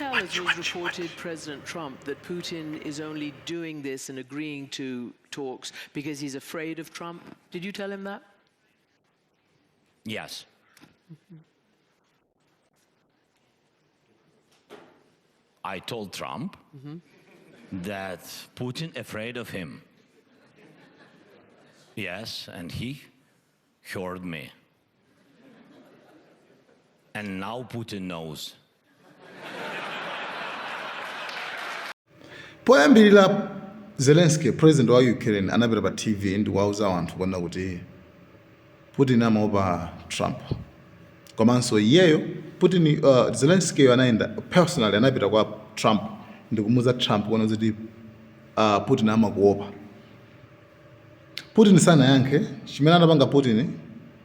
tell, as was reported, President Trump that Putin is only doing this and agreeing to talks because he's afraid of Trump? Did you tell him that? Yes. I told Trump that Putin afraid of him. Yes, and he heard me. And now Putin knows. Poyambirira Zelensky, president wa Ukraine, anapita pa TV ndikuwauza anthu kuona kuti Putin amaopa Trump. Komanso iyeyo Putin, Zelensky anaenda personally, anapita kwa Trump ndikumuuza Trump kuona kuti Putin amakuopa. Putin sanayankhe. Chimene anapanga Putin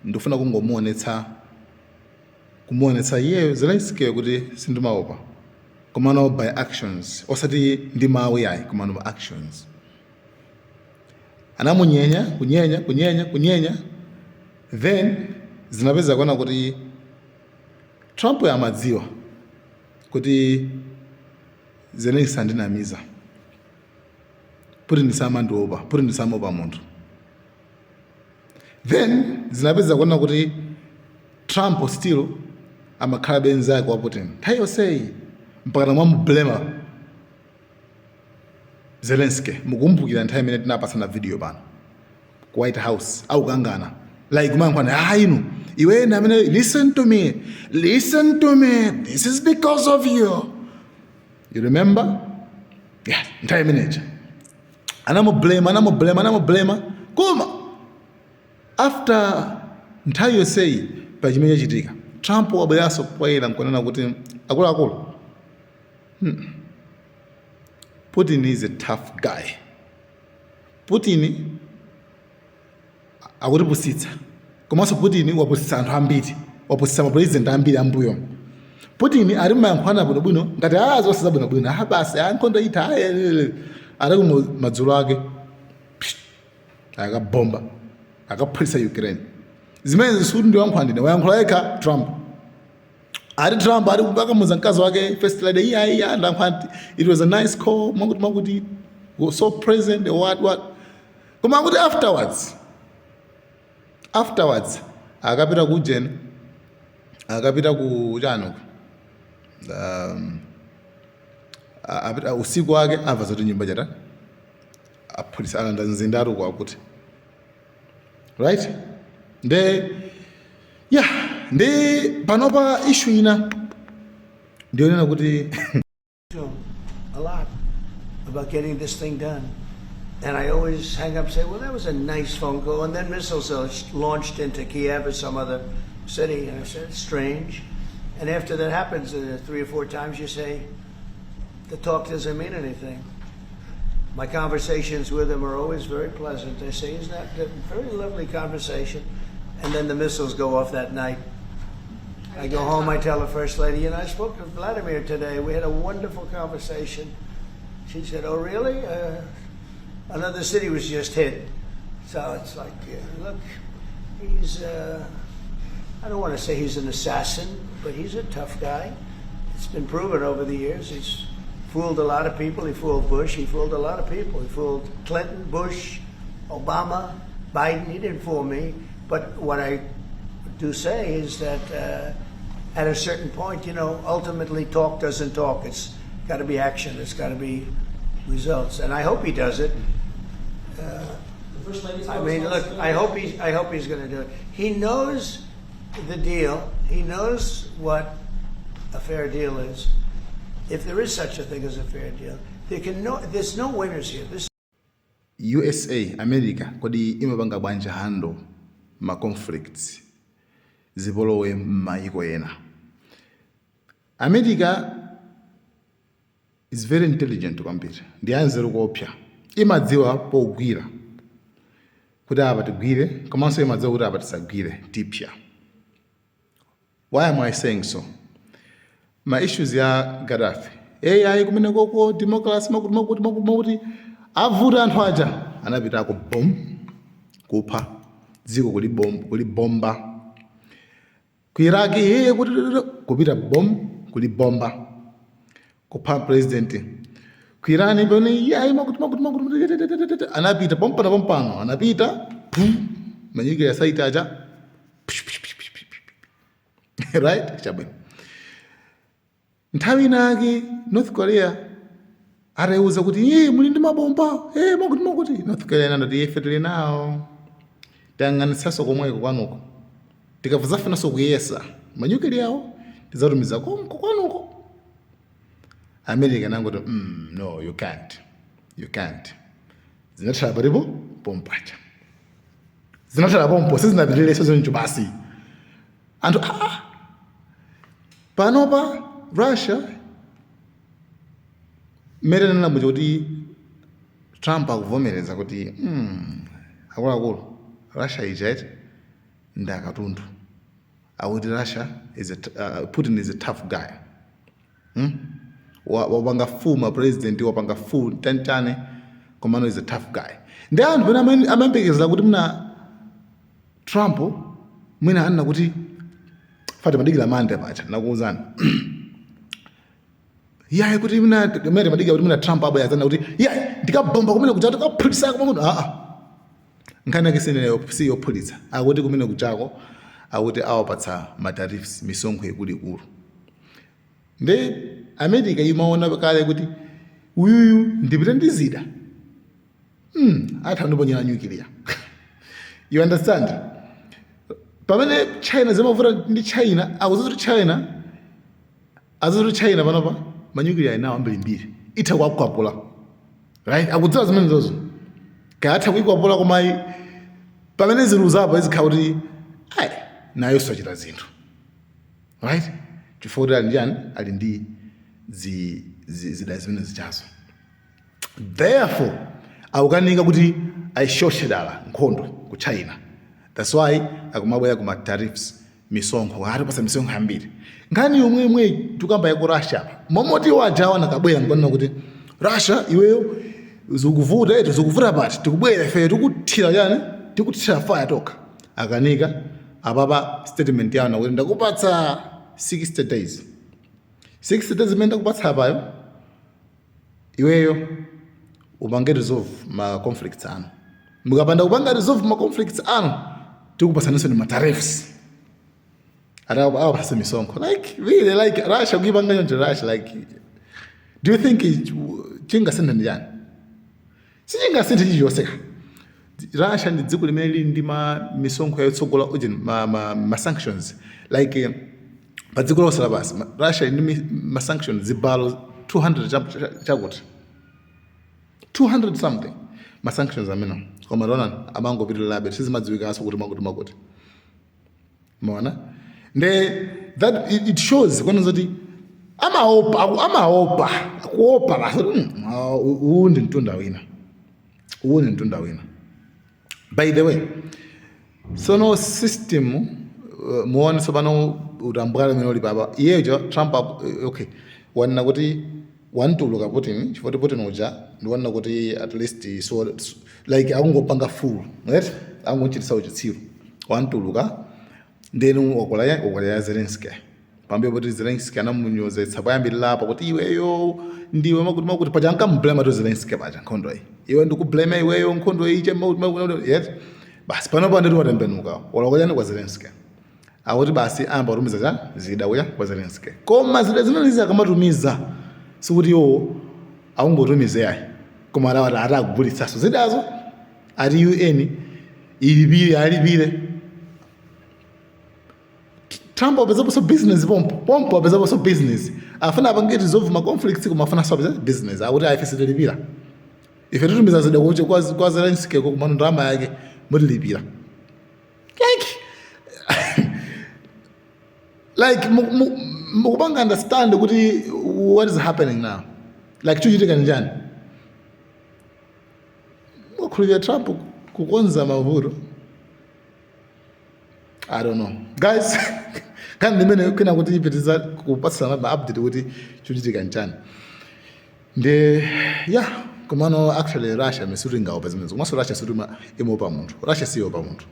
ndikufuna kungomuonetsa, kumuonetsa iyeyo Zelensky kuti sindimaopa, komano by actions, osati ndi mawu yayi, komano by actions. Anamunyenya, kunyenya, kunyenya, kunyenya, then zinapeza kuona kuti Trump amadziwa kuti Zelensky andinamiza, Putin samandiopa, Putin samaopa munthu. Then zinapeza kuona kuti Trump still amakhala benzake wa Putin nthawi yonseyi, mpaka mwamublema Zelensky. Mukumbukira nthawi imene tinapasana video pano ku White House akukangana, like kumayankhulana, "Ah, inu, iwe ndi amene, listen to me, listen to me, this is because of you." You remember? Yeah, nthawi imeneja anamublema, anamublema, anamublema. Koma after nthawi yonseyi, pa chimene chachitika, Trump wabweranso poyera nkunena kuti, akuluakulu, Putin is a tough guy. Putin akutipusitsa, komanso Putin wapusitsa anthu ambiri, wapusitsa mapresident ambiri ambuyo. Putin ali mayankhulana bwinobwino ngati a zonse zabwinobwino, ah, basi, ah, nkhondo itha, ah, eh, ali ku madzulo ake akabomba, akaphulitsa Ukraine. Zimene sikuti ndiyankhula ndine, wayankhula yekha Trump. Ati Trump ali akamuza mkazi wake, First Lady, iya, iya, ndayankhula, it was a nice call, mwakuti mwakuti, was so present, what what. Koma akuti afterwards akapita ku jen, akapita ku chano, apita usiku wake, amva zoti nyumba chata aphulitsa, alanda mzindatu kwakuti, right? Nde yeah, ndi panopa issue ina ndiyonena kuti to him a lot about getting this thing done. And I always hang up and say, "Well, that was a nice phone call." And then missiles are launched into Kiev or some other city. And I said, "It's strange." And after that happens three or four times, you say, "The talk doesn't mean anything." My conversations with him are always very pleasant. They say, "Isn't that a very lovely conversation?" And then the missiles go off that night. I go home, I tell the First Lady, "I spoke to Vladimir today. We had a wonderful conversation." She said, "Oh, really? Another city was just hit." So it's like, look, I don't want to say he's an assassin, but he's a tough guy. It's been proven over the years. He's fooled a lot of people. He fooled Bush. He fooled a lot of people. He fooled Clinton, Bush, Obama, Biden. He didn't fool me. But what I do say is that at a certain point, ultimately talk doesn't talk. It's got to be action. It's got to be results. And I hope he does it. I mean, look, I hope he's going to do it. He knows the deal. He knows what a fair deal is. If there is such a thing as a fair deal, there can no, there's no winners here. This USA, America, kodi imapanga bwanji handle ma conflicts, zipolowe m'mayiko ena? America is very intelligent kwambiri, ndi anzeru koopsa. Imadziwa pogwira kuti apa tigwire, komanso imadziwa kuti apa tisagwire, tipya. Why am I saying so? Ma issues ya Gaddafi, AI kumene koko democracy, makuti makuti makuti makuti, avuta anthu aja, anapitako bom, kupha dziko, kuli bom, kuli bomba. Ku Iraq iye kuti kupita bom, kuli bomba. Kupha president ku Iran pamene iyayi makuti makuti makuti anapita pompano pompano anapita pum, ma nuclear site aja, right? Chabwino, nthawi inake North Korea ataiuza kuti iye muli ndi mabomba, makuti makuti, North Korea inandati, "Ife tili nawo, tayang'anitsanso komweko kwanuko, tikadzafunanso kuyesa ma nuclear awo tidzatumiza konko kwanuko." America nangoti, "No, you can't, you can't." Zinathera palipo pompacha, zinathera pompo, sizinapitirirenso zoncho basi. Anthu panopa Russia mmene nena muja kuti Trump akuvomereza kuti akuluakulu, Russia ija iti ndi akatundu. Akuti Russia is a, Putin is a tough guy, Wapanga fool president, wapanga fool chanchane, komano is a tough guy. Ndi anthu pene amayembekezera kuti mna Trump mwina anena kuti fati madikira mande pacha nakuuzani yayi kuti mna mene madikira kuti mna Trump abwera azana kuti yayi, ndikabomba kumene kuja, tikaphulitsa kumene. Nkhani yake siyophulitsa. Akuti kumene kuchako akuti awapatsa ma tariffs, misonkho ikuluikulu. Ndi America imaona kale kuti uyuyu ndipite ndi zida, atha ndiponyera nuclear, you understand? Pamene China zimavuta ndi China, akuziwa kuti China, aziwa kuti China panopa ma nuclear inawo ambirimbiri, itha kuwakwapula, right? Akudziwa zimene zozo, kaya atha kuikwapula, koma pamene ziluzapo izikhala kuti ayi, nayo sachita zinthu, right? Chifukwa kuti ali ndi chani? Ali ndi zida zimene zichazo. Therefore akukanika kuti ayishoshe dala nkhondo ku China. That's why akumabwera kuma tariffs, misonkho, atipasa misonkho yambiri. Nkhani yomwemwe tikamba ya ku Russia apa, momoti wajawa nakabwera nkuonena kuti, "Russia iweyo zikuvuta eti, zikuvuta pati? Tikubwera ife, tikuthira chani, tikuthira fire tokha." Akanika. Apapa statement yawo nakuti, "Ndakupatsa 60 days, 60 days imene ndakupatsa apayo, iweyo upange resolve ma conflicts anu. Mukapanda kupanga resolve ma conflicts anu, tikupatsaninso ni ma tariffs." Awapasa misonkho. Like really, like Russia kuipanga choncho Russia, like do you think chingasinthe ndi chani? Sichingasinthe chilichonse ka. Russia ndi dziko limene lili ndi ma misonkho yotsogola ujeni, ma sanctions, like pa dziko lonse lapansi Russia ili ndi ma sanctions zibalo 200 chakuti 200 something ma sanctions amene, koma taonani amangopitirirabe, sizimadziwikanso kuti makuti makuti maona. Nde that it shows kuona zoti amaopa, amaopa, akuopa basi kuti, uwu ndi mtunda wina, uwu ndi mtunda wina." By the way, sono system, muone tsopano utambwale umene uli papa. Iyeyo Trump okay, wanena kuti wantuluka Putin chifukwa kuti Putin uja ndiwanena kuti at least so like akungopanga fool, right? Akungochitisa uchitsiru. Wantuluka, then wakola ya Zelensky, pambuyo poti Zelensky anamunyozetsa poyambirirapo kuti iweyo ndiwe makuti makuti. Paja ankamublame to Zelensky paja nkhondo iyi, "Iwe ndikublame iweyo nkhondo iyi," makuti makuti, yet basi panopa nditi watembenuka, waloka chani kwa Zelensky. Akuti basi ayamba kutumiza cha zida kuya kwa Zelensky, koma zida zimenezi akamatumiza sikuti iwo akungotumiza yayi, koma atawati atagulitsanso zidazo, ati UN ilipire, alipire. Trump apezaponso business pompo pompo, apezaponso business. Afuna apange resolve ma conflicts, koma afuna apeze business. Akuti ife sitilipira, ife titumiza zida kuche kwa Zelensky ko, kumano ndalama yake mutilipira. Like mukupanga understand kuti what is happening now? Like chuchitika ni chani? Mukhulupirira Trump kukonza mavuto? I don't know, guys. Kani ndimene kwina kuti ipitiza kupatsana ma update kuti chuchitika nchani. Ndi yeah, komano actually Russia misuti ingaopa zimenezo, komanso Russia suti imopa munthu. Russia siyopa munthu.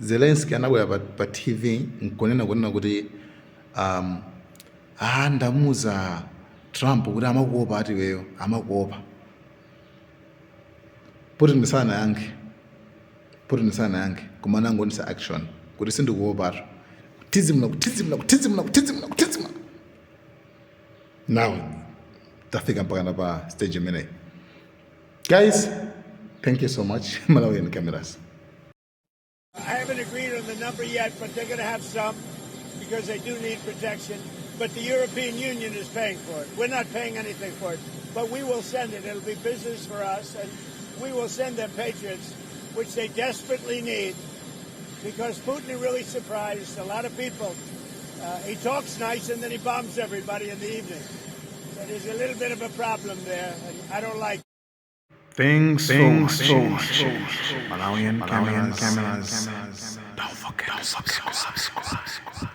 Zelensky anabwera pa TV nkunena kunena kuti Ah, ndamuza Trump kuti amakuopa, ati iweyo amakuopa. Putin sanayankhe, Putin sanayankhe, koma anangonisa action kuti sindikuopatu, kutizimula, kutizimula, kutizimula, kutizimula, kutizimula. Now tafika mpaka pa stage imeneyi. Guys, thank you so much. Malawian Cameras. I haven't agreed on the number yet, but they're going to have some because they do need protection. But the European Union is paying for it. We're not paying anything for it, but we will send it. It'll be business for us, and we will send them Patriots, which they desperately need because Putin really surprised a lot of people. He talks nice and then he bombs everybody in the evening. So there's a little bit of a problem there, and I don't like. Thanks for watching. Malawian Cameras. Don't forget to subscribe.